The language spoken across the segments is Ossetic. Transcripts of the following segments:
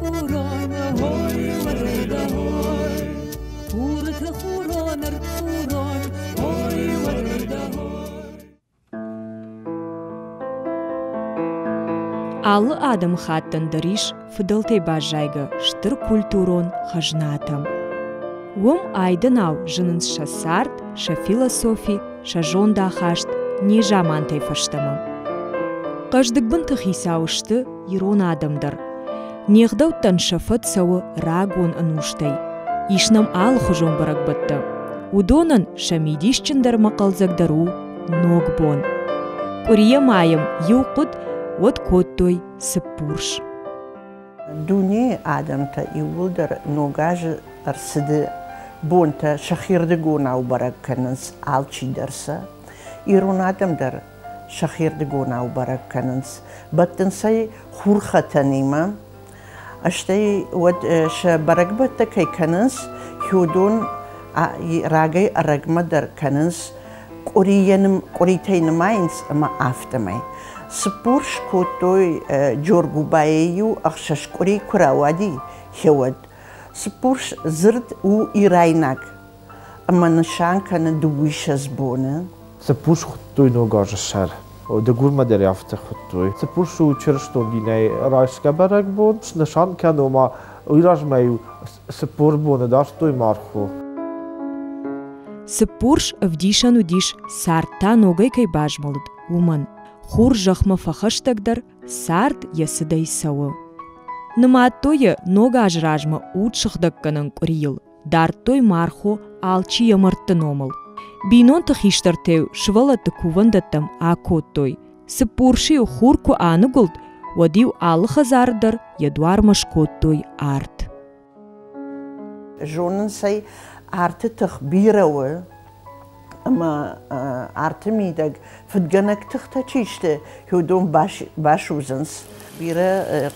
хурон, ой, уӕрӕйдӕ, ой. Хурты хурон, ӕртхурон, ой, уӕрӕйдӕ, ой. Алы адӕмыхаттӕн дӕр ис фыдӕлтӕй баззайгӕ стыр культурон хӕзнатӕ. Уым айдӕнау зынынц сӕ цард, сӕ философи, сӕ зондахаст незамантӕй фӕстӕмӕ. Хъӕздыг бынты хицау сты ирон адӕм дӕр. Не гъдӕуттӕн сӕ фӕд цӕуы рагон ӕнустӕй. Ис нӕм алыхуызон бӕрӕгбӕттӕ. Уыдонӕн сӕ мидисджындӕр ӕмӕ хъӕлдзӕгдӕр у Ногбон. Къуырийӕ ма йӕм иу хъуыд, уӕд кодтой Цыппурс. Дунейы адӕмтӕ иууылдӕр Ног азы ӕрцыды бонтӕ сӕхирдыгонау бӕрӕг кӕнынц алчидӕр сӕ. Ирон адӕм дӕр сӕхирдыгонау бӕрӕг кӕнынц. Бӕттынц ӕй хурхӕтӕнимӕ, стӕй уӕд сӕ бӕрӕгбӕттӕ кӕй кӕнынц, уыдон рагӕй ӕрӕгмӕ дӕр кӕнынц къуыритӕй нымайынц ӕмӕ афтӕмӕй. Цыппурс кодтой Джоргуыбайы-иу ӕхсӕз къуыри куы рауади, уӕд. Цыппурс дзырд у ирайнаг ӕмӕ нысан кӕны дыууиссӕдз боны. Цыппурс хуыдтой Ног азы сӕр. Дыгурмӕ дӕр афтӕ хуыдтой. Цыппурс у чырыстон динӕй райсгӕ бӕрӕгбон. Снысан кӕны, ома уый размӕ-иу 40 боны дардтой мархо. Цыппурс ӕвдисӕн уыдис, цард та ногӕй кӕй базмӕлыд, уымӕн. Хур зӕхмӕ фӕхӕстӕгдӕр, цард йӕ цыдӕй цӕуы. Нымадтой йӕ Ног азы размӕ уд сыгъдӕггӕнӕн къуырийыл, дардтой мархо алчи йӕ мӕрдты номыл. Бинонты хистӕртӕ-иу сывӕллӕтты кувӕндӕттӕм акодтой. Цыппурсы-иу хур куы аныгуылд, уӕд-иу алы хӕдзары дӕр йӕ дуармӕ скодтой арт. Зонынц ӕй, арты тых бирӕ у, ӕмӕ арты мидӕг фыдгӕнӕг тыхтӕ чи сты, уыдон басудзынц. Бирӕ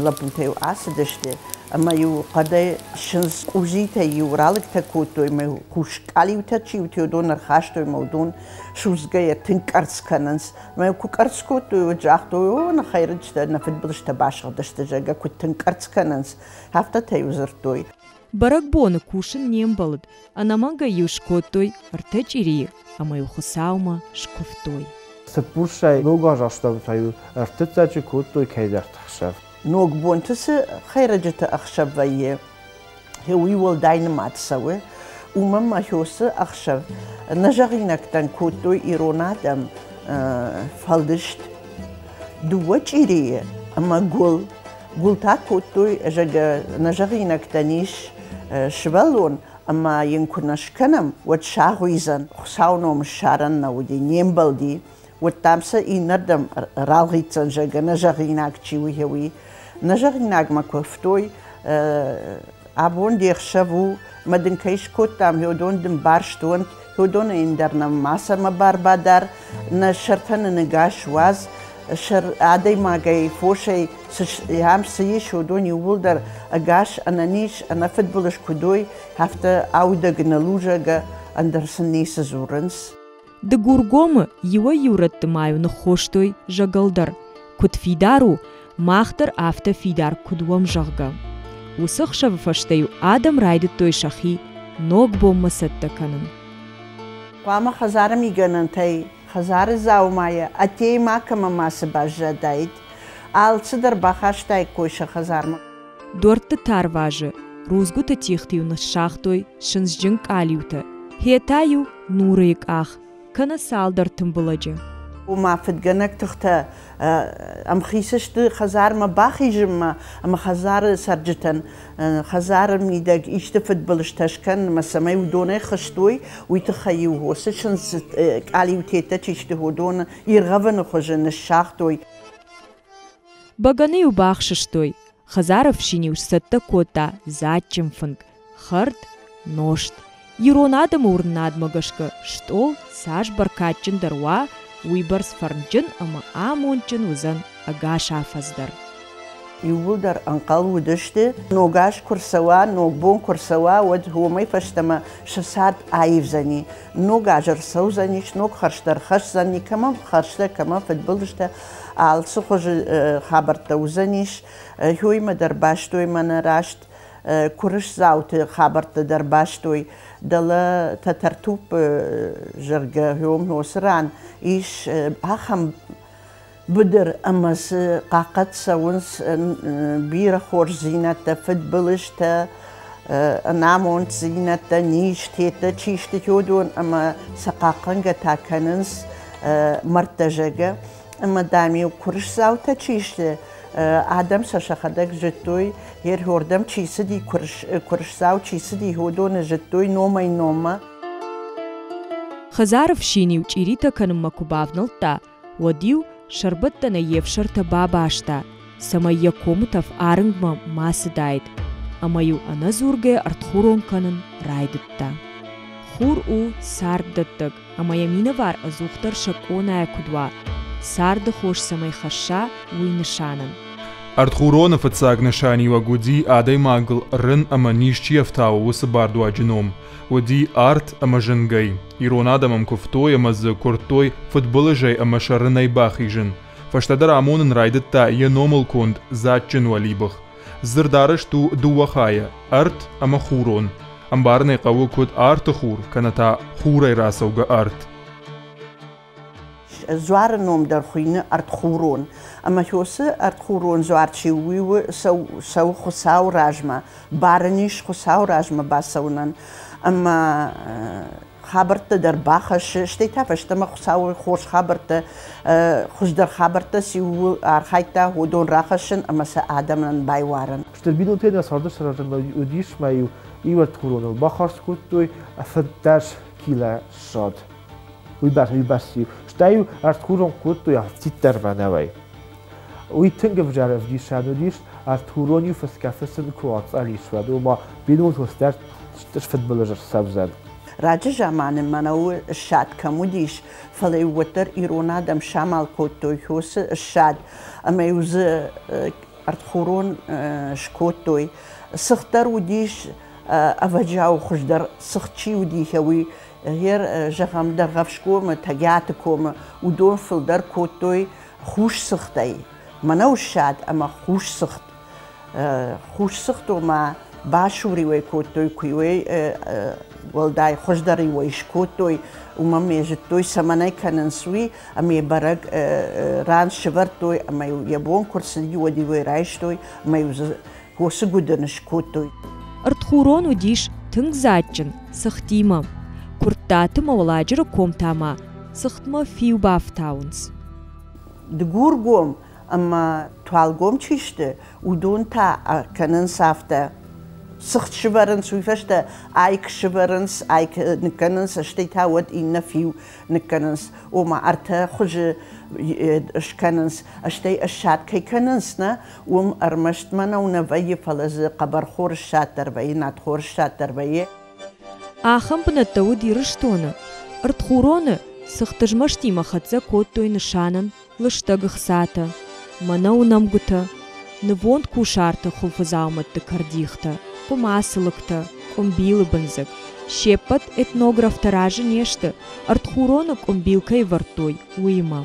лӕппутӕ-иу ацыдысты ӕмӕ-иу хъӕдӕй сындз къудзитӕй-иу ралыгтӕ кодтой ӕмӕ-иу хус къалиутӕ чи уыд, уыдон ӕрхастой ӕмӕ уыдон судзгӕйӕ тынг къӕрцц кӕнынц. Ӕмӕ куы къӕрцц кодтой, уӕд загътой, о, нӕ хӕйрӕджытӕ, нӕ фыдбылызтӕ басыгъдысты, зӕгъгӕ, куыд тынг къӕрцц кӕнынц, афтӕтӕ-иу дзырдтой. Бӕрӕгбоны кусын не мбӕлыд, ӕнӕмӕнгӕй-иу скодтой ӕртӕ чъирийы ӕмӕ-иу Хуыцаумӕ скуывтой. Цыппурсӕй ног аз астӕутӕ-иу ӕртыццӕджы кодтой кӕйдӕрты ӕхсӕв. Ногбонты цы хӕйрӕджыты ӕхсӕв вӕййы, уый уӕлдай нымад цӕуы. Уымӕн ма уыцы ӕхсӕв нӕзӕгъинӕгтӕн кодтой ирон адӕм фӕлдыст дыууӕ чъирийы ӕмӕ гуыл. Гуыл та кодтой, зӕгъгӕ, нӕзӕгъинӕгтӕн ис сывӕллон, ӕмӕ йын куы нӕ скӕнӕм, уӕд сагъуыйдзӕн. Хуыцауы ном ссарӕн нӕ уыди, не мбӕлди. Уӕд дам сӕ иннӕрдӕм ралгъитдзӕн, зӕгъгӕ, нӕзӕгъинаг чи у, уый. Нӕзӕгъинагмӕ куывтой, абон де хсӕв у, мӕ дын кӕй скодтам, уыдон дын барст уӕнт, уыдонӕй ӕндӕр нӕм мацӕмӕ бар бадар, нӕ сӕртӕ нын ӕгас уадз, сӕр адӕймагӕй, фосӕй цы ам цы ис, уыдон иууылдӕр ӕгас, ӕнӕниз, ӕнӕфыдбылыз куыд уой, афтӕ аудӕг ныл у, зӕгъгӕ, ӕндӕр сын ницы дзурынц. Дыгургомы иуӕй-иу рӕтты ма-иу ныххостой зӕгӕл дӕр, куыд фидар у, мах дӕр афтӕ фидар куыд уӕм, зӕгъгӕ. Уыцы ӕхсӕвы фӕстӕ-иу адӕм райдыдтой сӕхи ног бонмӕ цӕттӕ кӕнын. Хъуамӕ хӕдзары мигӕнӕнтӕй, хӕдзары дзаумайӕ ӕддейы макӕмӕ мацы баззадаид. Алцыдӕр бахастаиккой сӕ хӕдзармӕ. Дуӕртты тарвазы рудзгуыты тигъты-иу ныссагътой сындзджын къалиутӕ, гье та-иу нурыйы къах, кӕнӕ цалдӕр тымбылӕджы. Ома фыдгӕнӕг тыхтӕ ӕмхиц сты хӕдзармӕ бахизынмӕ ӕмӕ хӕдзары цӕрджытӕн хӕдзары мидӕг исты фыдбылызтӕ скӕнынмӕ, цӕмӕй уыдонӕй хызт уой, уый тыххӕй-иу уыцы сындз къалиутӕ чи сты, уыдоны иргъӕвыны хуызы ныссагътой. Бӕгӕны-иу бахсыстой, хӕдзары ӕфсин-иу сцӕттӕ кодта дзаджджын фынг, хӕрд, нозт. Ирон адӕмы уырнынадмӕ гӕсгӕ стъол цас бӕркадджындӕр уа, уыйбӕрц фӕрнджын ӕмӕ амондджын уыдзӕн ӕгас афӕдз дӕр. Иууылдӕр ӕнхъӕл уыдысты, ног аз куы рцӕуа, ног бон куы рцӕуа, уӕд уымӕй фӕстӕмӕ сӕ цард аивдзӕни. Ног аз ӕрцӕудзӕнис, ног хӕрзтӕ ӕрхӕсдзӕни, кӕмӕн хӕрзтӕ, кӕмӕн фыдбылызтӕ, алцы хуызы хабӕрттӕ уыдзӕнис. Хёимӕ дӕр бастой мӕнӕ раст куырысдзауты хабӕрттӕ дӕр бастой. Дӕлӕ Тӕтӕртуппы, зӕгъгӕ, хём уыцы ран ис ахӕм быдыр ӕмӕ дзы хъахъхъӕд цӕуынц бирӕ хорздзинӕдтӕ, фыдбылызтӕ, ӕнамонддзинӕдтӕ, низтӕ, чи сты, уыдон ӕмӕ сӕ хъахъхъӕнгӕ та кӕнынц мӕрдтӕ, зӕгъгӕ. Ӕмӕ, дам-иу куырысдзаутӕ чи сты, адӕм сӕ сӕхӕдӕг зыдтой, йе рдӕм чи цыди, куырысдзау чи цыди, уыдоны зыдтой номӕй-номмӕ. Хӕдзары фсин-иу чъиритӕ кӕнынмӕ куы бавнӕлдта, уӕд-иу сӕрбӕттӕнӕй йе фсӕртӕ бабаста, цӕмӕй йӕ комытӕф арынгмӕ ма цыдаид, ӕмӕ-иу ӕнӕдзургӕ ӕртхурон кӕнын райдыдта. Хур у царддӕттӕг ӕмӕ йӕ минӕвар ӕдзухдӕр сӕ къонайӕ куыд уа, царды хос цӕмӕй хӕсса, уый нысанӕн. Ӕртхуроны фыццаг нысаниуӕг уыди адӕймагыл рын ӕмӕ низ чи ӕфтауы, уыцы бардуаджы ном. Уыди арт ӕмӕ зынгӕй. Ирон адӕм ӕм куывтой ӕмӕ дзы куырдтой фыдбылызӕй ӕмӕ сӕ рынӕй бахизын. Фӕстӕдӕр амонын райдыдта йӕ номыл конд дзаджджын уӕлибых. Дзырд арӕзт у дыууӕ хайӕ – ӕрт ӕмӕ хурон. Ӕмбарын ӕй хъӕуы куыд арты хур, кӕнӕ та хурӕй рацӕугӕ арт. Дзуары ном дӕр хуыйны Ӕртхурон. Ӕмӕ уыцы Ӕртхурон дзуар чи у, уый у цӕуы Хуыцауы размӕ, бар ын ис Хуыцауы размӕ бацӕуынӕн. Ӕмӕ хабӕрттӕ дӕр бахӕссы, стӕй та фӕстӕмӕ Хуыцауы хорз хабӕрттӕ, хуыздӕр хабӕрттӕ цы ууыл архайдта, уыдон рахӕссын ӕмӕ сӕ адӕмӕн байуарын. Стыр бинонтӕ нӕ царды сырӕзынмӕ уыдис мӕ иу иу ӕртхуроныл бахардз кодтой 15 килӕ ссад. Уый бӕрц-иу. Стӕй-иу ӕртхурон кодтой афтиддӕр мӕнӕуӕй. Уый тынг ӕвзӕр ӕвдисӕн уыдис, ӕртхурон-иу фысгӕ-фысын куы ацъӕл ис, уӕд ома бинонтыл стӕр фыдбылыз ӕрцӕудзӕн. Раджы заманы мӕнӕуы ссад кӕм уыдис, фӕлӕ-иу уӕддӕр ирон адӕм самал кодтой хосы ссад ӕмӕ-иу дзы ӕртхурон скодтой. Цыхт дӕр уыдис ӕвӕджиауы хуыздӕр цыхт чи уыди, уый гъер, зӕгъӕм, Дӕргъӕвсгомы, Тӕгиаты комы, уыдон фылдӕр кодтой хус цыхтӕй. Мӕнӕу ссад ӕмӕ хус цыхт. Хус цыхт ома басур-иу кодтой, куы-иу уӕлдай хуыздӕр-иу ӕй скодтой, уымӕн ме зыдтой, цӕмӕн ӕй кӕнынц, уый, ӕмӕ бӕрӕг ран сывӕрдтой, ӕмӕ-иу йӕ бон куы рцыди, уӕд-иу ӕй райстой, ӕмӕ-иу дзы хосы гуыдын скодтой. Ӕртхурон уыдис тынг дзаджджын цыхтимӕ. Куырттаты мӕ Уӕлладжыры ком та ма цыхтмӕ фиу бафтауынц. Дыгургом ӕмӕ Туалгом чи сты, уыдон та кӕнынц афтӕ. Цыхт сывӕрынц, уый фӕстӕ айк сывӕрынц, айк ныккӕнынц, стӕй та уӕд иннӕ фиу ныккӕнынц. Ома ӕртӕ хуызы скӕнынц, стӕй ссад кӕй кӕнынц, нӕ, уым ӕрмӕст мӕнӕу нӕ вӕййы, фӕлӕ дзы хъӕбӕрхор ссад дӕр вӕййы, надхор ссад дӕр вӕййы. Ахӕм бынӕттӕ уыд Ирыстоны. Ӕртхуроны цыхтызмӕстимӕ хӕццӕ кодтой нысанӕн лыстӕг ӕхцатӕ, мӕнӕуы нӕмгуытӕ, нывонд кусарты хуылфыдзаумӕтты кӕрдихтӕ, хъуымацы лыгтӕ, къуымбилы бындзыг. Се ппӕт этнографтӕ разы не сты, ӕртхуроны къуымбил кӕй вӕрдтой, уыимӕ.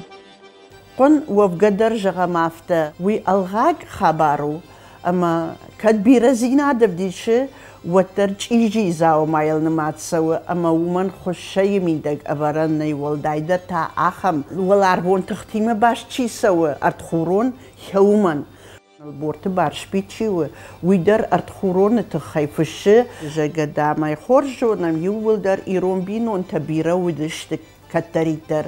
Хъуын уӕвгӕ дӕр зӕгъӕм афтӕ, уый ӕлгъаг хабар у, ӕмӕ кӕд бирӕдзинад ӕвдисы, уӕддӕр чъизи дзаумайыл нымад цӕуы ӕмӕ уымӕн хуыссӕйы мидӕг ӕвӕрӕн нӕй, уӕлдайдӕр та ахӕм уӕларвон тыхтимӕ баст чи цӕуы, ӕртхурон, уымӕн. Борты Барсби чи у, уый дӕр ӕртхуроны тыххӕй фыссы, зӕгъгӕ, дам ӕй хорз зонӕм, иууылдӕр ирон бинонтӕ бирӕ уыдысты кӕддӕриддӕр.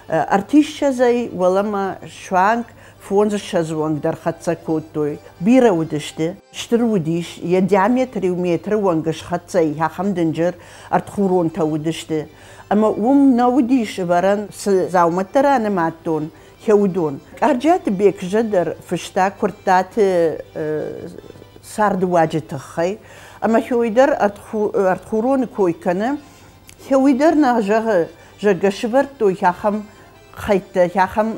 Ӕртиссӕдзӕй уӕлӕмӕ суанг фондзыссӕдзы онг дӕр хӕццӕ кодтой. Бирӕ уыдысты. Стыр уыдис, йӕ диаметр-иу метры онг схӕццӕ и, ахӕм дынджыр ӕртхуронтӕ уыдысты. Ӕмӕ уым нӕ уыдис ӕвӕрӕн, цы дзаумӕттӕ ранымадтон, уыдон. Къарджиаты Бекзӕ дӕр фыста Куырттаты цардыуаджы тыххӕй, ӕмӕ уый дӕр ӕртхуроны кой кӕны. Уый дӕр нӕ зӕгъы, зӕгъгӕ, сывӕрдтой ахӕм хӕйттӕ, ахӕм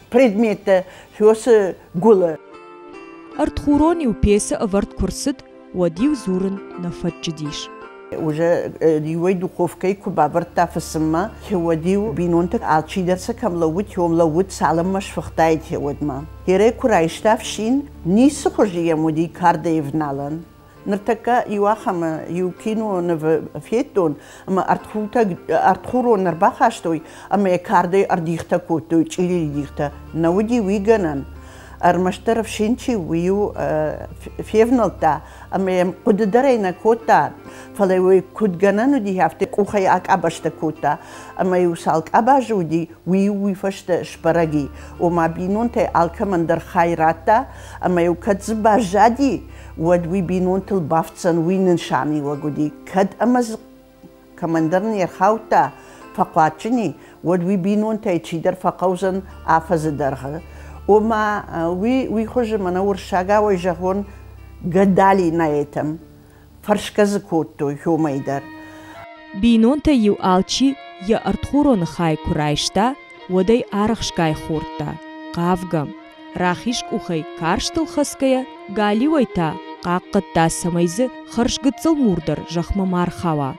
предметтӕ уыцы гуылы. Ӕртхурон-иу пецы ӕвӕрд куы рцыд, уӕд-иу дзурын нӕ фӕтчыдис. Уже иуӕй духовкӕйы куы бавӕрдта фысыммӕ, уӕд-иу бинонты алчидӕр сӕ кӕм лӕууыд, уым лӕууыд, цалынмӕ сфыхтаид, уӕдмӕ. Херӕй куы райста ӕфсин, ницы хуызы йӕм уыди кардӕй ӕвналӕн. Ныртӕккӕ иу ахӕмы иу кинонывы федтон, ӕмӕ ӕртхурон ӕрбахастой ӕмӕ йӕ кардӕй ӕрдихтӕ кодтой, чъирийы дихтӕ. Нӕ уыди уый гӕнӕн. Ӕрмӕстдӕр ӕфсин чи уый-иу февнӕлдта ӕмӕ йӕм хъуыды дӕр ӕй нӕ кодта, фӕлӕ уый куыд гӕнӕн уыди, афтӕ къухӕй акъабӕзтӕ кодта. Ӕмӕ-иу цал къабазы уыди, уый-иу уый фӕстӕ сбӕрӕг и. Ома бинонтӕй алкӕмӕн дӕр хай радта, ӕмӕ-иу кӕд дзы баззади, уӕд уый бинонтыл бафтдзӕн, уый нысаниуӕг уыди. Кӕд ӕмӕ дзы кӕмӕндӕр не рхаудта, фӕхъуаджджын и, уӕд уый бинонтӕй чидӕр фӕхъӕудзӕн афӕдзы дӕргъы. Ома уый, уый хуызы мӕнӕ уырыссагауӕй зӕгъон, гадали на этом. Фӕрсгӕ дзы кодтой уымӕй дӕр. Бинонтӕй-иу алчи йӕ ӕртхуроны хай куы райста, уӕд ӕй арӕхсгай хордта, хъавгӕ. Рахиз къухӕй карстыл хӕцгӕйӕ, галиуӕй та хъахъхъӕдта, цӕмӕй дзы хӕрзгыццыл мур дӕр зӕхмӕ ма рхауа.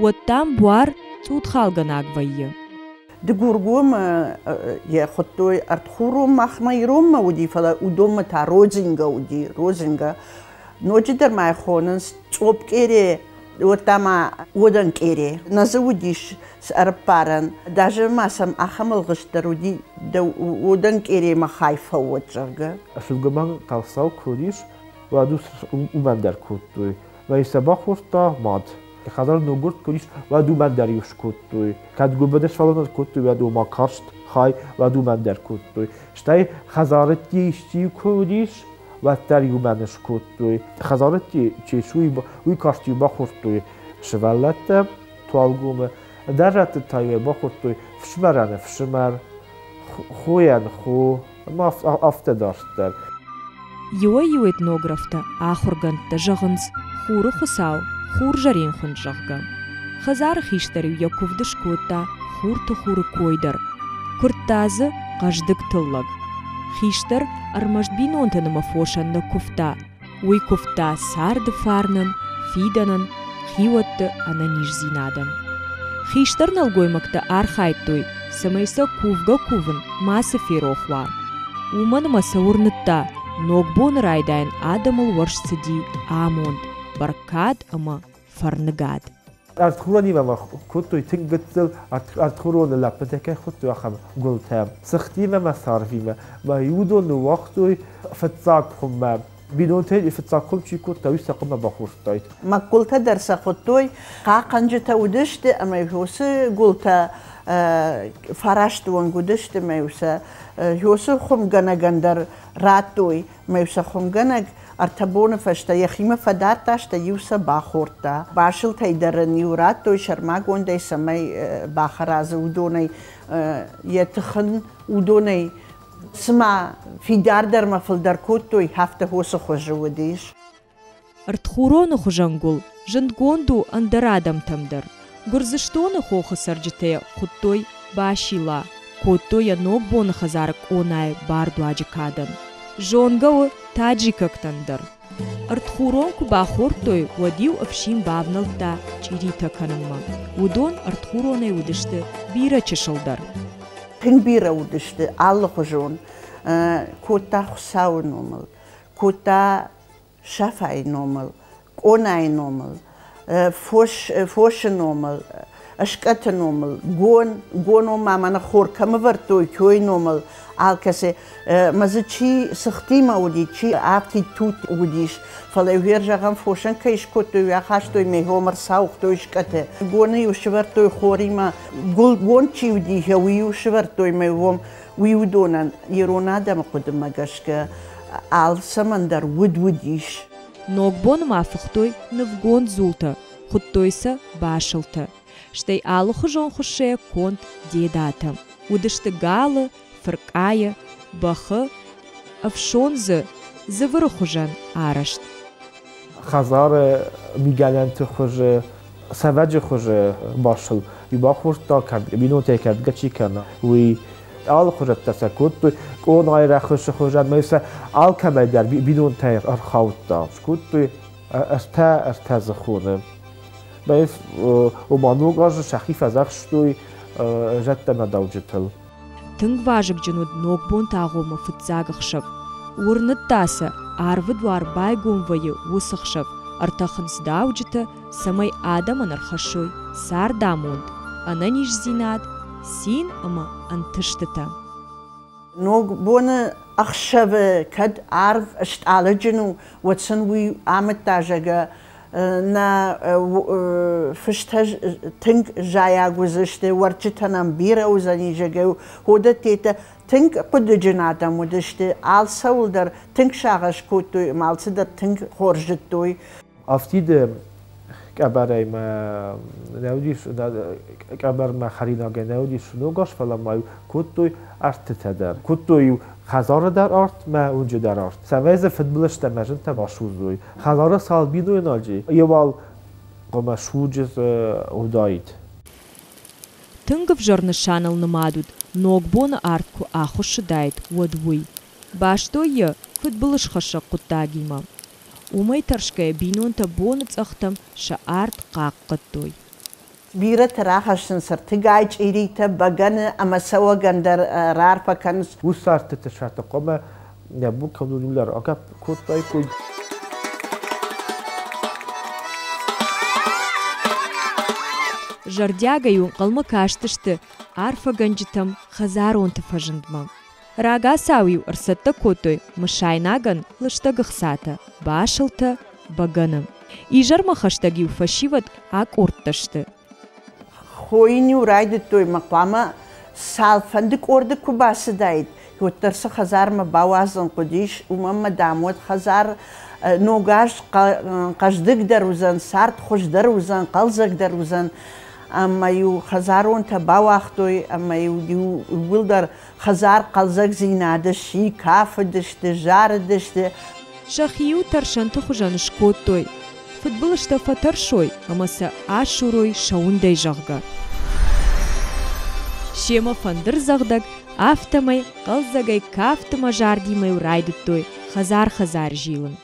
Уӕд, дам, буар цъутхалгӕнаг вӕййы. Дыгургомы йӕ хуыдтой ӕртхурон, махмӕ иронмӕ уыди, фӕлӕ уыдонмӕ та родзингӕ уыди, родзингӕ. Ноджыдӕр ма йӕ хонынц цъопкъере, уӕдта ма уодӕнкъере. Нӕ дзы уыдис ӕрыппарӕн. Даже ма сӕм ахӕм ӕлгъыст дӕр уыди, дӕ уодӕнкъеремӕ хай фӕуӕд, зӕгъгӕ. Сылгоймаг хъӕлцау куы уыдис, уӕд уымӕн дӕр кодтой. Мӕ сӕ бахордта мад. Хӕдзар ноггуырд куы уыдис, уӕд уымӕн дӕр иу скодтой. Кӕд гуыбыны сфӕлынад кодтой, уӕд ома карст хай, уӕд уымӕн дӕр кодтой. Стӕй хӕдзарытти исчи куы уыдис, уӕддӕр иумӕ скодтой. Хӕдзарытти чи ис, уый карст-иу бахордтой сывӕллӕттӕ Туалгомы. Ӕндӕр рӕтты та-иу бахордтой фсымӕрӕн ӕфсымӕр, хойӕн хо, ӕмӕ афтӕ дарддӕр. Иуӕй-иу этнографтӕ, ахуыргӕндтӕ зӕгъынц, Хуры Хуыцау Хурзӕрин хуынд, зӕгъгӕ. Хӕдзары хистӕр-иу йӕ куывд скодта Хурты Хуры кой дӕр. Куырдта дзы хъӕздыг тыллӕг. Хистӕр ӕрмӕст бинонтӕн ӕмӕ фосӕн нӕ куывта, уый куывта царды фарнӕн, фидӕнӕн, хиуӕтты ӕнӕниздзинадӕн. Хистӕр нӕлгоймӕгтӕ архайдтой, цӕмӕй сӕ кувгӕ-кувын мацы ферох уа. Уымӕн ӕмӕ сӕ уырныдта, ногбоны райдайӕн адӕмыл уӕрст цыди амонд, бӕркад ӕмӕ фӕрныгад. Ӕртхуронимӕ ма кодтой тынг гыццыл ӕртхуроны лӕппытӕ кӕй хуыдтой, ахӕм гуылтӕ. Цыхтимӕ ӕмӕ царвимӕ ма уыдон ныууагътой фыццаг хуыммӕ. Бинонтӕй фыццаг хуым чи кодта, уый сӕ хъуымӕ бахордтаид. Мӕкъуылтӕ дӕр сӕ хуыдтой, хъахъхъӕнджытӕ уыдысты ӕмӕ уыцы гуылтӕ фарасты онг уыдысты ӕмӕ сӕ уыцы хуымгӕнӕгӕн дӕр радтой. Ӕмӕ сӕ хуымгӕнӕг ӕртӕ боны фӕстӕ йӕхимӕ фӕдардта, стӕй-иу сӕ бахордта. Басылтӕй дӕр ын-иу радтой сӕрмагондӕй, цӕмӕй бахӕра дзы уыдонӕй йӕ тыхын, уыдонӕй цыма фидардӕрмӕ фылдӕр кодтой, афтӕ хосы хуызы уыдис. Ӕртхуроны хуызӕн гуыл зындгонд у ӕндӕр адӕмтӕм дӕр. Гуырдзыстоны хохы цӕрджытӕ хуыдтой Басила, кодтой йӕ Ногбоны хӕдзары къонайы бардуаджы кадӕн. Зонгӕ у таджикӕгтӕн дӕр. Ӕртхурон куы бахордтой, уӕд-иу ӕфсин бавнӕлдта чъиритӕ кӕнынмӕ. Уыдон ӕртхуронӕй уыдысты бирӕ чысылдӕр. Тынг бирӕ уыдысты алыхуызон. Кодта Хуыцауы номыл, кодта Сафайы номыл, Къонайы номыл, фосы номыл, скъӕты номыл, гон, гон ма мӕнӕ хор кӕм ӕвӕрдтой, кёйы номыл алкӕцы. Мӕ дзы чи цыхтимӕ уыди, чи афтид тут уыдис, фӕлӕ уӕр зӕгъӕм фосӕн кӕй скодтой, уый ахастой мӕ ӕрцауыгътой скъӕты. Гоны-иу сывӕрдтой хоримӕ, гуылгонд чи уыди, уый-иу сывӕрдтой мӕ уым. Уый уыдонӕн ирон адӕмы хъуыдымӕ гӕсгӕ алцӕмӕн дӕр уыд уыдис. Ногбоны ма фыхтой нывгонд дзултӕ, хуыдтой сӕ басылтӕ, стӕй алыхуызон хуыссӕйӕ конд дедатӕ. Уыдысты галы, фыркъайы, бӕхы, ӕфсондзы, дзывыры хуызӕн арӕзт. Хӕдзары мигӕнӕнты хуызы, цӕвӕджы хуызы басыл иу бахордта, бинонтӕй кӕрдгӕ чи кӕны, уый. Алыхуызӕттӕ сӕ кодтой, къонайы рӕхысы хуызӕн, ӕмӕ сӕ алкӕмӕй дӕр бинонтӕй ӕрхаудта. Скодтой ӕртӕ ӕртӕдзыхоны. Ома ног азы сӕхи фӕдзӕхстой зӕдтӕ мӕ дауджытыл. Тынг вазыгджын уыд ногбонты агъоммӕ фыццаг ӕхсӕв. Уырныдта сӕ, арвы дуар байгом вӕййы уыцы хсӕв, ӕртӕхынц дауджытӕ, цӕмӕй адӕмӕн ӕрхӕссой цардамонд, ӕнӕниздзинад, цин ӕмӕ ӕнтыстытӕ. Ногбоны ӕхсӕвы кӕд арв стъалыджын у, уӕд сын уый амыдта, зӕгъгӕ, нӕ фыстӕ тынг зайаг уыдзысты, уӕрджытӕ нӕм бирӕ уыдзӕни, зӕгъгӕ, уыдӕттӕ тынг хъуыдыджын адӕм уыдысты, алцӕуыл дӕр тынг сагъӕс кодтой ӕмӕ алцыдӕр тынг хорз зыдтой. Афтид къӕбӕрӕй мӕ нӕ уыдис, къӕбӕрмӕ хӕринагӕй нӕ уыдис ног аз, фӕлӕ ма кодтой ӕртытӕ дӕр. Кодтой-иу хӕдзары дӕр арт мӕ уынджы дӕр арт. Цӕмӕй дзы фыдбылызтӕ мӕ зынтӕ басудзой. Хӕдзары цал бинойнаджы, еуал хъуамӕ суджы уыдаид. Тынг ӕвзӕр нысаныл нымад уыд, Ногбоны арт куы ахуыссыдаид, уӕд уый. Бастой йӕ фыдбылызхӕссӕг хъуыддагимӕ. Уымӕй тӕрсгӕйӕ бинонтӕ боныцъӕхтӕм сӕ арт хъахъхъӕдтой. Бирӕтӕ рахӕссынц ӕртыгай чъиритӕ, бӕгӕны ӕмӕ цӕуӕгӕн дӕр раарфӕ кӕнынц. Уыцы артыты сӕрты хъуамӕ нӕ бон кӕм агӕпп кодтаиккой. Зӕрдиагӕй-иу ӕнхъӕлмӕ кастысты арфӕгӕнджытӕм хӕдзаронты фӕзындмӕ. Рагацау-иу ӕрцӕттӕ кодтой мысайнагӕн лыстӕг ӕхцатӕ, басылтӕ, бӕгӕны. Изӕрмӕ хӕстӕг-иу фӕсивӕд акъордтӕ сты. Хойын-иу райдыдтой мӕ хъуамӕ цалфӕнды къорды куы бацыдаид, уӕддӕр цы хӕдзармӕ бауадзын хъуыдис, уымӕн мӕ, дам, уӕд хӕдзар ног аз хъӕздыгдӕр уыдзӕн, цард хуыздӕр уыдзӕн, хъӕлдзӕгдӕр уыдзӕн. Ӕмӕ-иу хӕдзаронтӕ бауагътой, ӕмӕ-иу иууылдӕр хӕдзар хъӕлдзӕгдзинады сси, кафыдысты, зарыдысты. Сӕхи-иу тӕрсӕнты хуызӕн скодтой, фыдбылызтӕ фӕтӕрсой ӕмӕ сӕ асурой сӕ уындӕй, зӕгъгӕ. Семӕ фӕндырдзӕгъдӕг, афтӕмӕй хъӕлдзӕгӕй кафты мӕ зардимӕ-иу райдыдтой хӕдзар-хӕдзар зилын.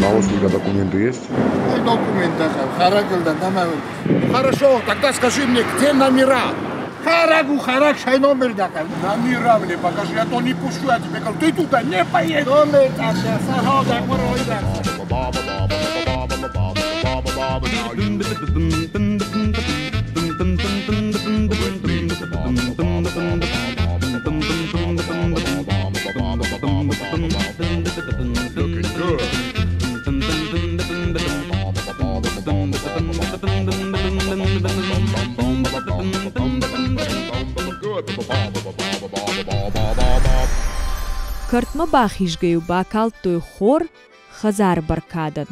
Наложника документы есть? Документы, Хорошо, тогда скажи мне, где номера? Харагу, хараг, шай номер дакал. Номера мне покажи, а то не пущу, я тебе говорю, ты туда не поедешь. Номер так, Looking good. Кӕртмӕ бахизгӕ-иу бакалдтой хор хӕдзары бӕркадӕн.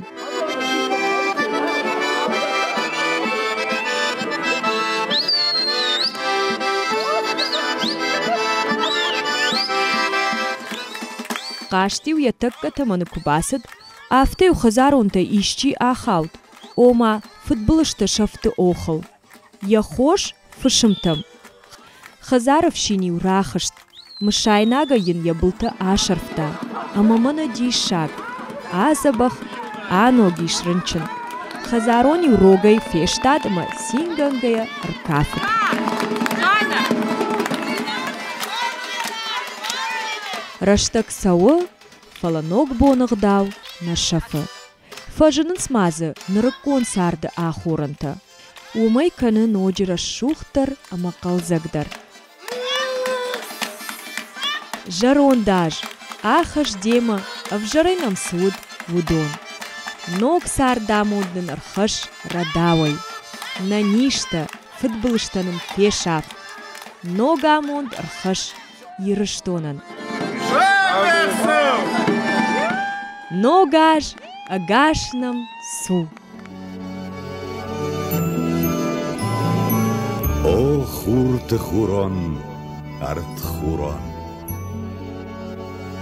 Хъазт-иу йӕ тӕккӕ тӕмӕны куы бацыд, афтӕ-иу хӕдзаронтӕй исчи ахауд, ома фыдбылызтӕ сӕфты охыл. Йӕ хос фысымтӕм. Хӕдзары фсин-иу рахызт, мысайнагӕй йын йӕ былтӕ асӕрфта, ӕмӕ мӕнӕ диссаг, адзӕбӕх, аног ис рынчын. Хӕдзарон-иу рогӕй фестад ӕмӕ цингӕнгӕйӕ ӕркафыд. Рӕстӕг цӕуы, фӕлӕ ног боны гъдау нӕ сӕфы. Фӕзынынц ма дзы нырыккон царды ахорӕнтӕ. Уымӕй кӕны ноджы рӕсугъддӕр ӕмӕ хъӕлдзӕгдӕр. Зӕронд аз, ахӕсс демӕ, ӕвзӕрӕй нӕм цы уыд, уыдон. Ног цардамонд нын ӕрхӕсс рӕдауӕй. Нӕ низтӕ, фыдбылызтӕ нын фесаф. Ног амонд ӕрхӕсс Ирыстонӕн. Ног аз ӕгас нӕм цу! Ох, Хурты хурон, ӕртхурон.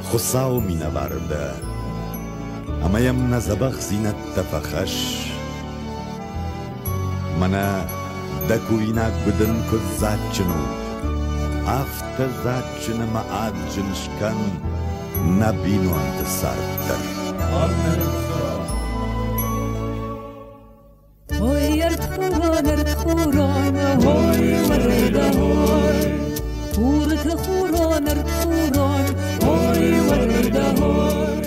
Хуыцауы минӕвар дӕ, ӕмӕ йӕм нӕ дзӕбӕхдзинӕдтӕ фӕхӕсс. Мӕнӕ дӕ кувинаг гуыдын куыд дзаджджын у, афтӕ дзаджджын ӕмӕ адджын скӕн нӕ бинонты цард дӕр. Ой, ӕртхурон, ӕртхурон, ой, уӕрӕйдӕ, ой. Хурты хурон, ӕртхурон, ой, уӕрӕйдӕ, ой.